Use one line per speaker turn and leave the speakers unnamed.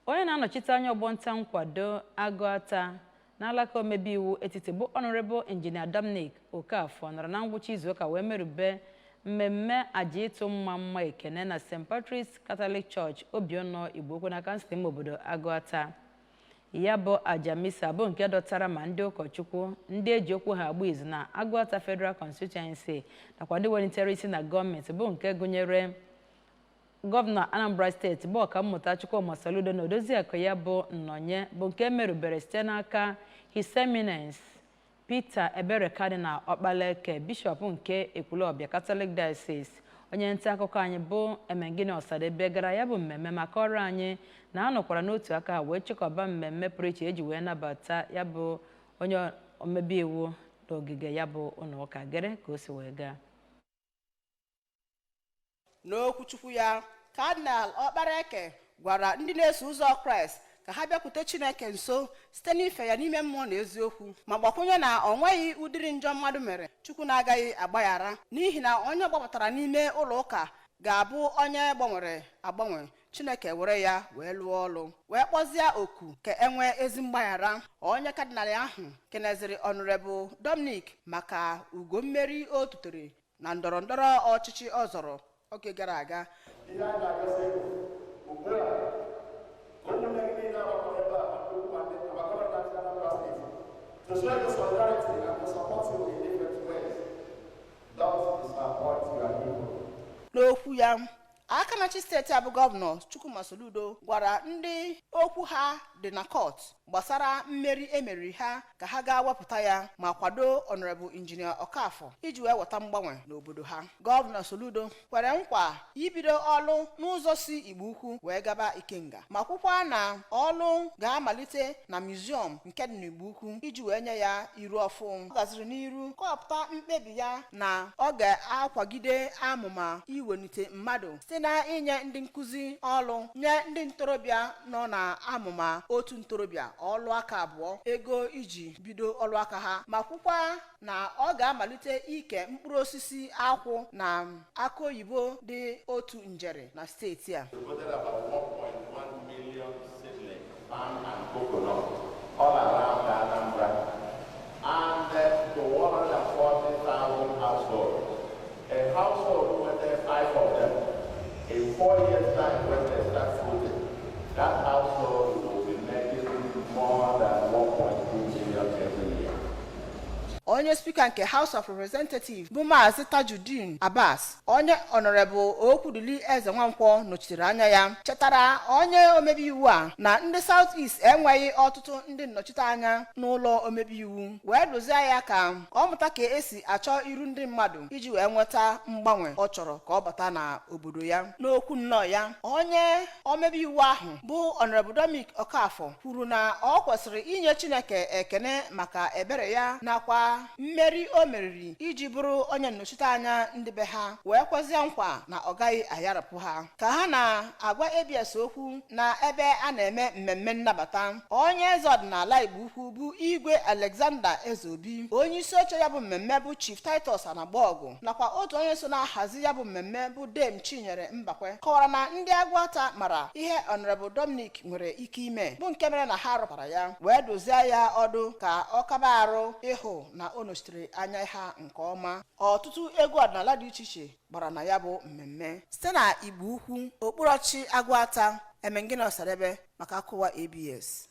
Onye na-anọchite anya ọgbọ nta nkwado Agụata n'alaka omebe iwu etiti, bụ Honorable Engineer Dominic Okafor, nọrọ na ngwụcha izuụka wee merube mmemme aja ịtụ mma mma ekene na St. Patrick's Catholic Church, Obiọnọ, Igbo Ukwu, na kansụl ime obodo Agụata. Ya bụ aja misa bụ nke dọtara ma ndị ụkọchukwu, ndị eji okwu ha agba izu na Agụata Federal Constituency, nakwa ndị welitere isi na gọọmenti, bụ nke gụnyere Gọvanọ Anambra Steeti, bụ Ọkammụta Chukwuma Soludo, na odoziakụ ya, bụ nnọnye bụ nke merubere site n'aka His Eminence Peter Ebere Cardinal Ọkpalaeke, Bishọp nke Ekwulọbịa Catholic Diocese. Onye nta akụkọ anyị, bụ Emengini Ọsadebe, gara ya bụ mmemme ma kọrọ anyị na a nọkwara n'otu aka ha wee chịkọba mmemme pụrụ iche eji wee nabata ya bụ onye omebe iwu n'ogige ya bụ ụlọ ụka. Gere ka o si wee gaa.
N'okwuchukwu ya, Kadinal Ọkparaeke gwara ndị na-eso ụzọ Kraịst ka ha bịakwute Chineke nso site n'ife ya n'ime mmụọ na eziokwu, ma gbakwunye na ọ nweghị ụdịrị njọ mmadụ mere Chukwu na-agaghị agbaghara, n'ihi na onye gbapụtara n'ime ụlọ ụka ga-abụ onye gbanwere agbanwe, Chineke were ya wee lụọ ọlụ, wee kpọzie oku ka e nwee ezi mgbaghara. Onye kadinal ahụ keneziri Honorable Dominic maka ugo mmeri o tutere na ndọrọ ndọrọ ọchịchị ọ zọrọ oge gara aga.
Ihe a na-agọzi bụ ugbu a ka ụmụnne gị niile agbakọrọ ebe a, ma ndị ukwu ma ndị nta, ma gọvanọ na-achị Anambra Steeti, to show you solidarity and to support you in different ways. Don't disappoint your people.
N'okwu ya, aka na-achị steeti a, bụ Gọvanọ Chukwuma Soludo, gwara ndị okwu ha dị na court gbasara mmeri emeriri ha ka ha gaa wepụta ya ma kwado Honorable Injinia Okafọ iji wee weta mgbanwe n'obodo ha. Gọvanọ Soludo kwere nkwa ibido ọlụ n'ụzọ si Igbo Ukwu wee gaba Ikenga, ma kwukwa na ọlụ ga-amalite na museum nke dị n'Igbo Ukwu iji wee nye ya iru ọfụ. Ọ gaziri n'iru kọpụta mkpebi ya na ọ ga-akwagide amụma iwelite mmadụ site na inye ndị nkụzi ọlụ, nye ndị ntorobịa nọ na amụma otu ntorobịa ọlụ aka abụọ ego iji bido ọlụ aka ha, ma kwukwa na ọ ga-amalite ike mkpụrụ osisi akwụ na akụ oyibo dị 1 njeri na steeti a.
Devoted about 1.1 million seedlings, palm and coconut, all around Anambra, and to 140,000 households. A household with five of them, in 4 years' time, when they start fruiting, that household will be making more than 1.2 million every year.
Onye spika nke House of Representatives, bụ Maazị Tajudeen Abbas, onye Honorable Okwudili Eze Nwankwọ nọchitere anya ya, chetara onye omebe iwu a na ndị South East enweghị ọtụtụ ndị nnọchite anya n'ụlọ omebe iwu, wee dozie ya ka ọ mụta ka esi achọ iru ndị mmadụ iji wee nweta mgbanwe ọ chọrọ ka ọ bata n'obodo ya. N'okwu nnọọ ya, onye omebe iwu ahụ, bụ Honorable Dominic Okafọ, kwuru na ọ kwesịrị inye Chineke ekene maka ebere ya nakwa mmeri o meriri iji bụrụ onye nnọchite anya ndị be ha, wee kwezie nkwa na ọ gaghị ayarapụ ha. Ka ha na-agwa ABS okwu na ebe a na-eme mmemme nnabata, onye eze ọdịnala Igbo Ukwu, bụ Igwe Alexander Ezeobi, onye isi oche ya bụ mmemme, bụ Chief Titus Anagbaọgụ, nakwa otu onye so na-ahazi ya bụ mmemme, bụ Dame Chinyere Mbakwe, kọwara na ndị Agụata mara ihe Honorable Dominic nwere ike ime, bụ nke mere na ha rụpụtara ya, wee dozie ya ọdụ ka ọ kaba arụ ịhụ na o nọchitere anya ha nke ọma. Ọtụtụ egwu ọdịnala dị iche iche gbara na ya bụ mmemme. Site na Igbo Ukwu, okpuru ọchịchị Agụata, Emengene Ọsadebe maka akụwa ABS.